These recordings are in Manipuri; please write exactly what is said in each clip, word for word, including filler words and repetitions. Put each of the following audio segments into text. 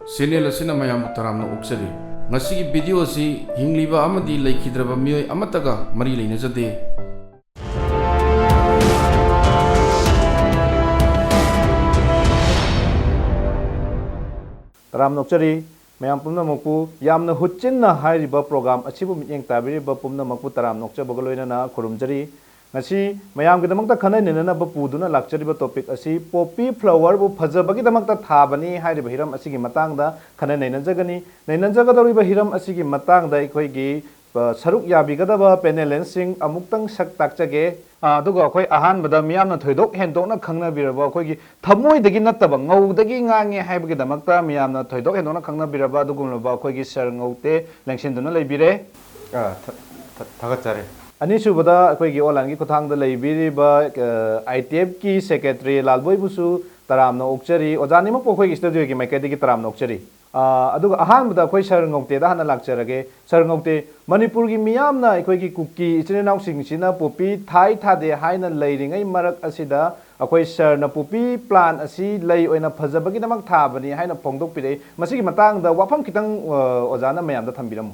ꯆꯦꯅꯦꯜ ꯑꯁꯤꯅ ꯃꯌꯥꯝꯕꯨ ꯇꯔꯥꯝꯅ ꯑꯣꯛꯆꯔꯤ꯫ ꯉꯁꯤꯒꯤ ꯚꯤꯗꯤꯑꯣ ꯑꯁꯤ ꯍꯤꯡꯂꯤꯕ ꯑꯃꯗꯤ ꯂꯩꯈꯤꯗ꯭ꯔꯕ ꯃꯤꯑꯣꯏ ꯑꯃꯠꯇꯒ ꯃꯔꯤ ꯂꯩꯅꯖꯗꯦ꯫ ꯇꯔꯥꯝꯅ ꯑꯣꯛꯆꯔꯤ꯫ ꯃꯌꯥꯝ ꯄꯨꯝꯅꯃꯛꯄꯨ ꯌꯥꯝꯅ ꯍꯨꯠꯆꯤꯟꯅ ꯍꯥꯏꯔꯤꯕ ꯄ꯭ꯔꯣꯒ꯭ꯔꯥꯝ ꯑꯁꯤꯕꯨ ꯃꯤꯠꯌꯦꯡ ꯇꯥꯕꯤꯔꯤꯕ ꯄꯨꯝꯅꯃꯛꯄꯨ ꯇꯔꯥꯝꯅ ꯑꯣꯛꯆꯕꯒ ꯂꯣꯏꯅꯅ ꯈꯨꯔꯨꯝꯖꯔꯤ꯫ ꯉꯁꯤ ꯃꯌꯥꯝꯒꯤꯗꯃꯛꯇ ꯈꯟꯅ ꯅꯩꯅꯅꯕ ꯄꯨꯗꯨꯅ ꯂꯥꯛꯆꯔꯤꯕ ꯇꯣꯄꯤꯛ ꯑꯁꯤ ꯄꯣꯄꯤ ꯐ꯭ꯂꯥꯋꯔꯕꯨ ꯐꯖꯕꯒꯤꯗꯃꯛꯇ ꯊꯥꯕꯅꯤ ꯍꯥꯏꯔꯤꯕ ꯍꯤꯔꯝ ꯑꯁꯤꯒꯤ ꯃꯇꯥꯡꯗ ꯈꯟꯅ ꯅꯩꯅꯖꯒꯅꯤ꯫ ꯅꯩꯅꯖꯒꯗꯧꯔꯤꯕ ꯍꯤꯔꯝ ꯑꯁꯤꯒꯤ ꯃꯇꯥꯡꯗ ꯑꯩꯈꯣꯏꯒꯤ, ꯑ, ꯁꯔꯨꯛ ꯌꯥꯕꯤꯒꯗꯕ ꯄꯦꯅꯦꯂꯤꯁꯁꯤꯡ ꯑꯃꯨꯛꯇꯪ ꯁꯛ ꯇꯥꯛꯆꯒꯦ꯫ ꯑ, ꯑꯗꯨꯒ ꯑꯩꯈꯣꯏ ꯑꯍꯥꯟꯕꯗ ꯃꯤꯌꯥꯝꯅ ꯊꯣꯏꯗꯣꯛ ꯍꯦꯟꯗꯣꯛꯅ ꯈꯪꯅꯕꯤꯔꯕ ꯑꯩꯈꯣꯏꯒꯤ ꯊꯃꯣꯏꯗꯒꯤ ꯅꯠꯇꯕ ꯉꯧꯗꯒꯤ ꯉꯥꯡꯉꯦ ꯍꯥꯏꯕꯒꯤꯗꯃꯛꯇ ꯃꯤꯌꯥꯝꯅ ꯊꯣꯏꯗꯣꯛ ꯍꯦꯟꯗꯣꯛꯅ ꯈꯪꯅꯕꯤꯔꯕ ꯑꯗꯨꯒꯨꯝꯂꯕ ꯑꯩꯈꯣꯏꯒꯤ ꯁꯥꯔ ꯉꯧꯇꯦ ꯂꯦꯡꯁꯤꯟꯗꯨꯅ ꯂꯩꯕꯤꯔꯦ꯫ ꯑ, ꯊ-, ꯊ-, ꯊꯥꯒꯠꯆꯔꯤ꯫ ꯑꯅꯤꯁꯨꯕꯗ ꯑꯩꯈꯣꯏꯒꯤ ꯑꯣꯟꯂꯥꯏꯟꯒꯤ ꯈꯨꯠꯊꯥꯡꯗ ꯂꯩꯕꯤꯔꯤꯕ, ꯑ, ꯑꯥꯏ ꯇꯤ ꯑꯦꯐꯀꯤ ꯁꯦꯀ꯭ꯔꯦꯇꯔꯤ ꯂꯥꯜꯕꯣꯏꯕꯨꯁꯨ ꯇꯔꯥꯝꯅ ꯑꯣꯛꯆꯔꯤ꯫ ꯑꯣꯖꯥ ꯑꯅꯤꯃꯛꯄꯨ ꯑꯩꯈꯣꯏꯒꯤ ꯁ꯭ꯇꯨꯗꯤꯑꯣꯒꯤ ꯃꯥꯏꯀꯩꯗꯒꯤ ꯇꯔꯥꯝꯅ ꯑꯣꯛꯆꯔꯤ꯫ ꯑ, ꯑꯗꯨꯒ ꯑꯍꯥꯟꯕꯗ ꯑꯩꯈꯣꯏ ꯁꯥꯔ ꯉꯧꯇꯦꯗ ꯍꯥꯟꯅ ꯂꯥꯛꯆꯔꯒꯦ꯫ ꯁꯥꯔ ꯉꯧꯇꯦ, ꯃꯅꯤꯄꯨꯔꯒꯤ ꯃꯤꯌꯥꯝꯅ ꯑꯩꯈꯣꯏꯒꯤ ꯀꯨꯀꯤ ꯏꯆꯤꯟ ꯏꯅꯥꯎꯁꯤꯡꯁꯤꯅ ꯄꯣꯄꯤ ꯊꯥꯏ ꯊꯥꯗꯦ ꯍꯥꯏꯅ ꯂꯩꯔꯤꯉꯩ ꯃꯔꯛ ꯑꯁꯤꯗ ꯑꯩꯈꯣꯏ ꯁꯥꯔꯅ ꯄꯣꯄꯤ ꯄ꯭ꯂꯥꯟ ꯑꯁꯤ ꯂꯩ ꯑꯣꯏꯅ ꯐꯖꯕꯒꯤꯗꯃꯛ ꯊꯥꯕꯅꯤ ꯍꯥꯏꯅ ꯐꯣꯡꯗꯣꯛꯄꯤꯔꯛꯏ꯫ ꯃꯁꯤꯒꯤ ꯃꯇꯥꯡꯗ ꯋꯥꯐꯝ ꯈꯤꯇꯪ, ꯑ, ꯑꯣꯖꯥꯅ ꯃꯌꯥꯝꯗ ꯊꯝꯕꯤꯔꯝꯃꯨ꯫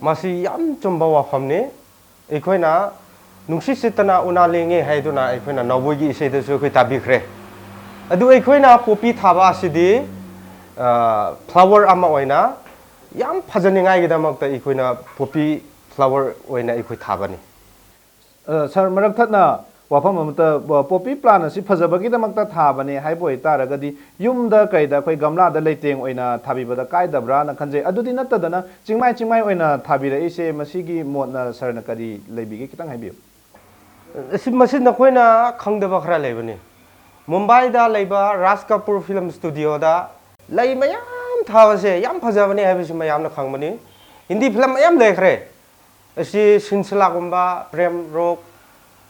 ꯃꯁꯤ ꯌꯥꯝ ꯆꯨꯝꯕ ꯋꯥꯐꯝꯅꯤ꯫ ꯑꯩꯈꯣꯏꯅ "ꯅꯨꯡꯁꯤꯠ ꯁꯤꯠꯇꯅ ꯎꯅꯥ ꯂꯦꯡꯉꯦ" ꯍꯥꯏꯗꯨꯅ ꯑꯩꯈꯣꯏꯅ ꯅꯥꯎꯕꯣꯏꯒꯤ ꯏꯁꯩꯗꯁꯨ ꯑꯩꯈꯣꯏ ꯇꯥꯕꯤꯈ꯭ꯔꯦ꯫ ꯑꯗꯨ ꯑꯩꯈꯣꯏꯅ ꯄꯣꯄꯤ ꯊꯥꯕ ꯑꯁꯤꯗꯤ, ꯑ, ꯐ꯭ꯂꯥꯋꯔ ꯑꯃ ꯑꯣꯏꯅ ꯌꯥꯝ ꯐꯖꯅꯤꯡꯉꯥꯏꯒꯤꯗꯃꯛꯇ ꯑꯩꯈꯣꯏꯅ ꯄꯣꯄꯤ ꯐ꯭ꯂꯥꯋꯔ ꯑꯣꯏꯅ ꯑꯩꯈꯣꯏ ꯊꯥꯕꯅꯤ꯫ ꯑ, ꯁꯥꯔ, ꯃꯔꯛ ꯊꯠꯅ ꯋꯥꯐꯝ ꯑꯃꯇ, ꯑ, ꯄꯣꯄꯤ ꯄ꯭ꯂꯥꯟ ꯑꯁꯤ ꯐꯖꯕꯒꯤꯗꯃꯛꯇ ꯊꯥꯕꯅꯦ ꯍꯥꯏꯕ ꯑꯣꯏꯇꯥꯔꯒꯗꯤ, ꯌꯨꯝꯗ ꯀꯩꯗ ꯑꯩꯈꯣꯏ ꯒꯝꯂꯥꯗ ꯂꯩꯇꯦꯡ ꯑꯣꯏꯅ ꯊꯥꯕꯤꯕꯗ ꯀꯥꯏꯗꯕ꯭ꯔꯥꯅ ꯈꯟꯖꯩ꯫ ꯑꯗꯨꯗꯤ ꯅꯠꯇꯗꯅ ꯆꯤꯡꯃꯥꯏ ꯆꯤꯡꯃꯥꯏ ꯑꯣꯏꯅ ꯊꯥꯕꯤꯔꯛꯏꯁꯦ, ꯃꯁꯤꯒꯤ ꯃꯣꯠꯅ ꯁꯥꯔꯅ ꯀꯔꯤ ꯂꯩꯕꯤꯒꯦ? ꯈꯤꯇꯪ ꯍꯥꯏꯕꯤꯌꯨ꯫ ꯑꯁꯤ, ꯃꯁꯤ ꯅꯈꯣꯏꯅ ꯈꯪꯗꯕ ꯈꯔ ꯂꯩꯕꯅꯤ꯫ ꯃꯨꯝꯕꯥꯏꯗ ꯂꯩꯕ ꯔꯥꯖ ꯀꯄꯨꯔ ꯐꯤꯂꯝ ꯁ꯭ꯇꯨꯗꯤꯑꯣꯗ ꯂꯩ ꯃꯌꯥꯝ ꯊꯥꯕꯁꯦ ꯌꯥꯝ ꯐꯖꯕꯅꯤ ꯍꯥꯏꯕꯁꯤ ꯃꯌꯥꯝꯅ ꯈꯪꯕꯅꯤ꯫ ꯍꯤꯟꯗꯤ ꯐꯤꯂꯝ ꯃꯌꯥꯝ ꯂꯩꯈ꯭ꯔꯦ꯫ ꯑꯁꯤ ꯁꯤꯟꯁꯂꯥꯒꯨꯝꯕ, ꯄ꯭ꯔꯦꯝ ꯔꯣꯛ,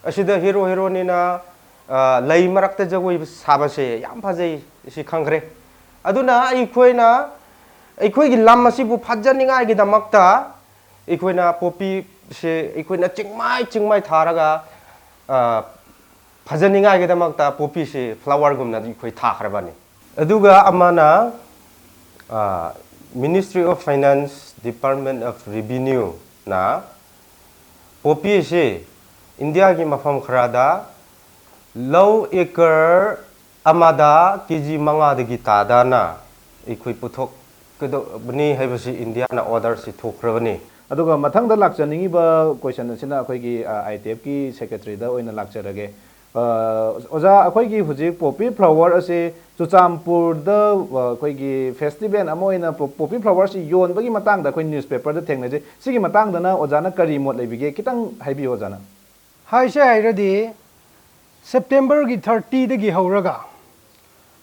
ꯑꯁꯤꯗ ꯍꯤꯔꯣ ꯍꯤꯔꯣꯅꯤꯅ, ꯑ, ꯂꯩ ꯃꯔꯛꯇ ꯖꯒꯣꯏ ꯁꯥꯕꯁꯦ ꯌꯥꯝ ꯐꯖꯩ, ꯑꯁꯤ ꯈꯪꯈ꯭ꯔꯦ꯫ ꯑꯗꯨꯅ ꯑꯩꯈꯣꯏꯅ ꯑꯩꯈꯣꯏꯒꯤ ꯂꯝ ꯑꯁꯤꯕꯨ ꯐꯖꯅꯤꯡꯉꯥꯏꯒꯤꯗꯃꯛꯇ ꯑꯩꯈꯣꯏꯅ ꯄꯣꯄꯤꯁꯦ ꯑꯩꯈꯣꯏꯅ ꯆꯤꯡꯃꯥꯏ ꯆꯤꯡꯃꯥꯏ ꯊꯥꯔꯒ, ꯑ, ꯐꯖꯅꯤꯡꯉꯥꯏꯒꯤꯗꯃꯛꯇ ꯄꯣꯄꯤꯁꯦ ꯐ꯭ꯂꯥꯋꯔꯒꯨꯝꯅ ꯑꯩꯈꯣꯏ ꯊꯥꯈ꯭ꯔꯕꯅꯤ꯫ ꯑꯗꯨꯒ ꯑꯃꯅ ꯑꯥ, Ministry of Finance, Department of Revenue ꯅ ꯄꯣꯄꯤ ꯑꯁꯤ ꯏꯟꯗꯤꯌꯥꯒꯤ ꯃꯐꯝ ꯈꯔꯗ ꯂꯧ ꯑꯦꯀꯔ ꯑꯃꯗ ꯀꯦ ꯖꯤ ꯃꯉꯥꯗꯒꯤ ꯇꯥꯗꯅ ꯑꯩꯈꯣꯏ ꯄꯨꯊꯣꯛꯀꯗꯕꯅꯤ ꯍꯥꯏꯕꯁꯤ ꯏꯟꯗꯤꯌꯥꯅ ꯑꯣꯔꯗꯔꯁꯤ ꯊꯣꯛꯈ꯭ꯔꯕꯅꯤ꯫ ꯑꯗꯨꯒ ꯃꯊꯪꯗ ꯂꯥꯛꯆꯅꯤꯡꯉꯤꯕ ꯀꯣꯏꯁꯟ ꯑꯁꯤꯅ ꯑꯩꯈꯣꯏꯒꯤ, ꯑ, ꯑꯥꯏ ꯇꯤ ꯑꯦꯐꯀꯤ ꯁꯦꯀ꯭ꯔꯦꯇꯔꯤꯗ ꯑꯣꯏꯅ ꯂꯥꯛꯆꯔꯒꯦ꯫ ꯑ, ꯑꯣꯖꯥ, ꯑꯩꯈꯣꯏꯒꯤ ꯍꯧꯖꯤꯛ ꯄꯣꯄꯤ ꯐ꯭ꯂꯥꯋꯔ ꯑꯁꯤ ꯆꯨꯔꯆꯥꯟꯄꯨꯔꯗ, ꯑ, ꯑꯩꯈꯣꯏꯒꯤ ꯐꯦꯁꯇꯤꯚꯦꯜ ꯑꯃ ꯑꯣꯏꯅ ꯄꯣ-, ꯄꯣꯄꯤ ꯐ꯭ꯂꯥꯋꯔꯁꯤ ꯌꯣꯟꯕꯒꯤ ꯃꯇꯥꯡꯗ ꯑꯩꯈꯣꯏ ꯅ꯭ꯌꯨꯁꯄꯦꯄꯔꯗ ꯊꯦꯡꯅꯖꯩ꯫ ꯁꯤꯒꯤ ꯃꯇꯥꯡꯗꯅ ꯑꯣꯖꯥꯅ ꯀꯔꯤ ꯃꯣꯠ ꯂꯩꯕꯤꯒꯦ? ꯈꯤꯇꯪ ꯍꯥꯏꯕꯤꯌꯨ, ꯑꯣꯖꯥꯅ꯫ ꯍꯥꯏꯁꯦ ꯍꯥꯏꯔꯗꯤ, ꯁꯦꯞꯇꯦꯝꯕꯔꯒꯤ ꯊꯥꯔꯇꯤꯗꯒꯤ ꯍꯧꯔꯒ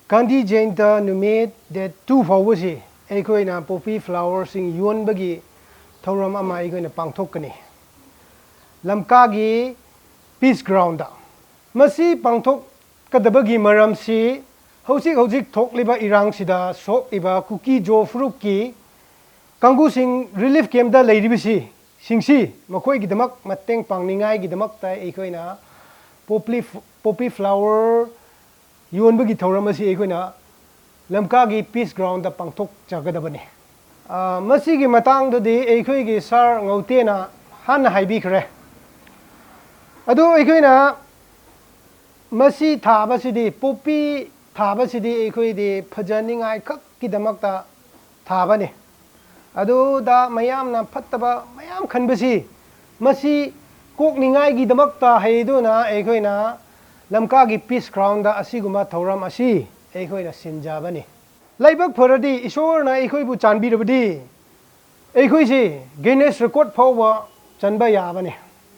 ꯒꯥꯟꯙꯤ ꯖꯌꯟꯇ ꯅꯨꯃꯤꯠ, ꯗꯦꯠ ꯇꯨ ꯐꯥꯎꯕꯁꯤ, ꯑꯩꯈꯣꯏꯅ ꯄꯣꯄꯤ ꯐ꯭ꯂꯥꯋꯔꯁꯤꯡ ꯌꯣꯟꯕꯒꯤ ꯊꯧꯔꯝ ꯑꯃ ꯑꯩꯈꯣꯏꯅ ꯄꯥꯡꯊꯣꯛꯀꯅꯤ, ꯂꯝꯀꯥꯒꯤ ꯄꯤꯁ ꯒ꯭ꯔꯥꯎꯟꯗ꯫ ꯃꯁꯤ ꯄꯥꯡꯊꯣꯛꯀꯗꯕꯒꯤ ꯃꯔꯝꯁꯤ, ꯍꯧꯖꯤꯛ ꯍꯧꯖꯤꯛ ꯊꯣꯛꯂꯤꯕ ꯏꯔꯥꯡꯁꯤꯗ ꯁꯣꯛꯂꯤꯕ ꯀꯨꯀꯤ ꯖꯣ ꯐꯨꯔꯨꯞꯀꯤ ꯀꯥꯡꯕꯨꯁꯤꯡ ꯔꯤꯂꯤꯐ ꯀꯦꯝꯞꯇ ꯂꯩꯔꯤꯕꯁꯤ, ꯁꯤꯡꯁꯤ ꯃꯈꯣꯏꯒꯤꯗꯃꯛ ꯃꯇꯦꯡ ꯄꯥꯡꯅꯤꯡꯉꯥꯏꯒꯤꯗꯃꯛꯇ ꯑꯩꯈꯣꯏꯅ ꯄꯣꯄꯤ, ꯄꯣꯄꯤ ꯐ꯭ꯂꯥꯋꯔ ꯌꯣꯟꯕꯒꯤ ꯊꯧꯔꯝ ꯑꯁꯤ ꯑꯩꯈꯣꯏꯅ ꯂꯝꯀꯥꯒꯤ ꯄꯤꯁ ꯒ꯭ꯔꯥꯎꯟꯗ ꯄꯥꯡꯊꯣꯛꯆꯒꯗꯕꯅꯤ꯫ ꯑ, ꯃꯁꯤꯒꯤ ꯃꯇꯥꯡꯗꯗꯤ ꯑꯩꯈꯣꯏꯒꯤ ꯁꯥꯔ ꯉꯧꯇꯦꯅ ꯍꯥꯟꯅ ꯍꯥꯏꯕꯤꯈ꯭ꯔꯦ꯫ ꯑꯗꯨ ꯑꯩꯈꯣꯏꯅ ꯃꯁꯤ ꯊꯥꯕꯁꯤꯗꯤ, ꯄꯣꯄꯤ ꯊꯥꯕꯁꯤꯗꯤ ꯑꯩꯈꯣꯏꯗꯤ ꯐꯖꯅꯤꯡꯉꯥꯏ ꯈꯛꯀꯤꯗꯃꯛꯇ ꯊꯥꯕꯅꯤ꯫ ꯑꯗꯨꯗ ꯃꯌꯥꯝꯅ ꯐꯠꯇꯕ ꯃꯌꯥꯝ ꯈꯟꯕꯁꯤ, ꯃꯁꯤ ꯀꯣꯛꯅꯤꯡꯉꯥꯏꯒꯤꯗꯃꯛꯇ ꯍꯥꯏꯗꯨꯅ ꯑꯩꯈꯣꯏꯅ ꯂꯝꯀꯥꯒꯤ ꯄꯤꯁ ꯒ꯭ꯔꯥꯎꯟꯗ ꯑꯁꯤꯒꯨꯝꯕ ꯊꯧꯔꯝ ꯑꯁꯤ ꯑꯩꯈꯣꯏꯅ ꯁꯤꯟꯖꯕꯅꯤ꯫ ꯂꯥꯏꯕꯛ ꯐꯔꯗꯤ, ꯏꯁꯣꯔꯅ ꯑꯩꯈꯣꯏꯕꯨ ꯆꯥꯟꯕꯤꯔꯕꯗꯤ, ꯑꯩꯈꯣꯏꯁꯤ ꯒꯤꯅꯦꯁ ꯔꯦꯀꯣꯔꯗ ꯐꯥꯎꯕ ꯆꯟꯕ ꯌꯥꯕꯅꯤ꯫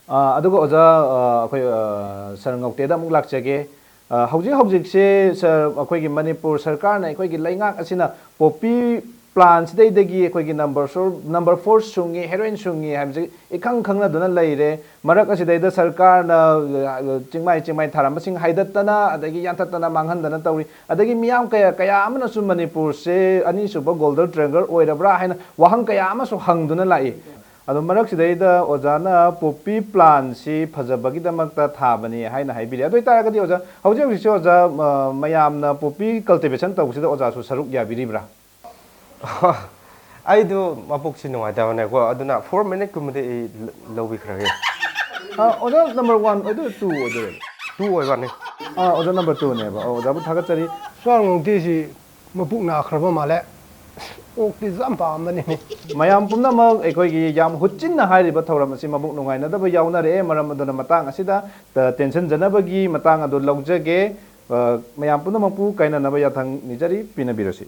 ꯑ, ꯑꯗꯨꯒ ꯑꯣꯖꯥ, ꯑ, ꯑꯩꯈꯣꯏ, ꯑ, ꯁꯥꯔ ꯉꯧꯇꯦꯗ ꯑꯃꯨꯛ ꯂꯥꯛꯆꯒꯦ꯫ ꯑ, ꯍꯧꯖꯤꯛ ꯍꯧꯖꯤꯛꯁꯦ, ꯁꯥꯔ, ꯑꯩꯈꯣꯏꯒꯤ ꯃꯅꯤꯄꯨꯔ ꯁꯔꯀꯥꯔꯅ, ꯑꯩꯈꯣꯏꯒꯤ ꯂꯩꯉꯥꯛ ꯑꯁꯤꯅ ꯄꯣꯄꯤ ꯄ꯭ꯂꯥꯟꯁꯤꯗꯩꯗꯒꯤ ꯑꯩꯈꯣꯏꯒꯤ ꯅꯝꯕꯔ ꯁꯣꯔ-, ꯅꯝꯕꯔ ꯐꯣꯔ ꯁꯨꯡꯉꯤ, ꯍꯦꯔꯣꯏꯟ ꯁꯨꯡꯉꯤ ꯍꯥꯏꯕꯁꯤ ꯏꯈꯪ ꯈꯪꯅꯗꯨꯅ ꯂꯩꯔꯦ꯫ ꯃꯔꯛ ꯑꯁꯤꯗꯩꯗ ꯁꯔꯀꯥꯔꯅ, ꯑ, ꯆꯤꯡꯃꯥꯏ ꯆꯤꯡꯃꯥꯏ ꯊꯥꯔꯝꯕꯁꯤꯡ ꯍꯥꯏꯗꯠꯇꯅ, ꯑꯗꯒꯤ ꯌꯥꯟꯊꯠꯇꯅ, ꯃꯥꯡꯍꯟꯗꯅ ꯇꯧꯔꯤ꯫ ꯑꯗꯒꯤ ꯃꯤꯌꯥꯝ ꯀꯌꯥ, ꯀꯌꯥ ꯑꯃꯅꯁꯨ ꯃꯅꯤꯄꯨꯔꯁꯦ ꯑꯅꯤꯁꯨꯕ ꯒꯣꯜꯗꯟ ꯇ꯭ꯔꯥꯏꯌꯦꯡꯒꯜ ꯑꯣꯏꯔꯕ꯭ꯔꯥ ꯍꯥꯏꯅ ꯋꯥꯍꯪ ꯀꯌꯥ ꯑꯃꯁꯨ ꯍꯪꯗꯨꯅ ꯂꯥꯛꯏ꯫ ꯑꯗꯣ ꯃꯔꯛꯁꯤꯗꯩꯗ ꯑꯣꯖꯥꯅ ꯄꯣꯄꯤ ꯄ꯭ꯂꯥꯟꯁꯤ ꯐꯖꯕꯒꯤꯗꯃꯛꯇ ꯊꯥꯕꯅꯤ ꯍꯥꯏꯅ ꯍꯥꯏꯕꯤꯔꯤ꯫ ꯑꯗꯨ ꯑꯣꯏꯇꯥꯔꯒꯗꯤ ꯑꯣꯖꯥ, ꯍꯧꯖꯤꯛ ꯍꯧꯖꯤꯛꯁꯦ ꯑꯣꯖꯥ, ꯑ, ꯃꯌꯥꯝꯅ ꯄꯣꯄꯤ ꯀꯜꯇꯤꯚꯦꯁꯟ ꯇꯧꯕꯁꯤꯗ ꯑꯣꯖꯥꯁꯨ ꯁꯔꯨꯛ ꯌꯥꯕꯤꯔꯤꯕ꯭ꯔꯥ? ꯑꯩꯗꯣ ꯃꯄꯣꯛꯁꯤ ꯅꯨꯡꯉꯥꯏꯇꯕꯅꯦꯀꯣ, ꯑꯗꯨꯅ ꯐꯣꯔ ꯃꯤꯅꯤꯠꯀꯨꯝꯕꯗꯤ ꯑꯩ ꯂ- ꯂꯧꯕꯤꯈ꯭ꯔꯒꯦ꯫ ꯑꯣꯖꯥ, ꯅꯝꯕꯔ ꯋꯥꯟ ꯑꯣꯏꯗꯣꯏꯔꯣ, ꯇꯨ ꯑꯣꯏꯗꯣꯏꯔꯣ? ꯇꯨ ꯑꯣꯏꯕꯅꯤ꯫ ꯑꯣꯖꯥ, ꯅꯝꯕꯔ ꯇꯨꯅꯦꯕ꯫ ꯑꯣꯖꯥꯕꯨ ꯊꯥꯒꯠꯆꯔꯤ꯫ ꯁꯣꯔꯥꯡ ꯉꯧꯇꯤꯁꯤ ꯃꯄꯨꯛ ꯅꯥꯈ꯭ꯔꯕ ꯃꯥꯜꯂꯦ꯫ ꯑꯣꯛꯇꯤ ꯌꯥꯝ ꯄꯥꯝꯕꯅꯤꯅꯦ꯫ ꯃꯌꯥꯝ ꯄꯨꯝꯅꯃꯛ ꯑꯩꯈꯣꯏꯒꯤ ꯌꯥꯝ ꯍꯨꯠꯆꯤꯟꯅ ꯍꯥꯏꯔꯤꯕ ꯊꯧꯔꯝ ꯑꯁꯤ ꯃꯕꯨꯛ ꯅꯨꯡꯉꯥꯏꯅꯗꯕ ꯌꯥꯎꯅꯔꯛꯑꯦ꯫ ꯃꯔꯝ ꯑꯗꯨꯅ ꯃꯇꯥꯡ ꯑꯁꯤꯗ ꯇꯦꯟꯁꯤꯟꯖꯅꯕꯒꯤ ꯃꯇꯥꯡ ꯑꯗꯨ ꯂꯧꯖꯒꯦ꯫ ꯃꯌꯥꯝ ꯄꯨꯝꯅꯃꯛꯄꯨ ꯀꯥꯏꯅꯅꯕ ꯌꯥꯊꯪ ꯅꯤꯖꯔꯤ꯫ ꯄꯤꯅꯕꯤꯔꯁꯤ꯫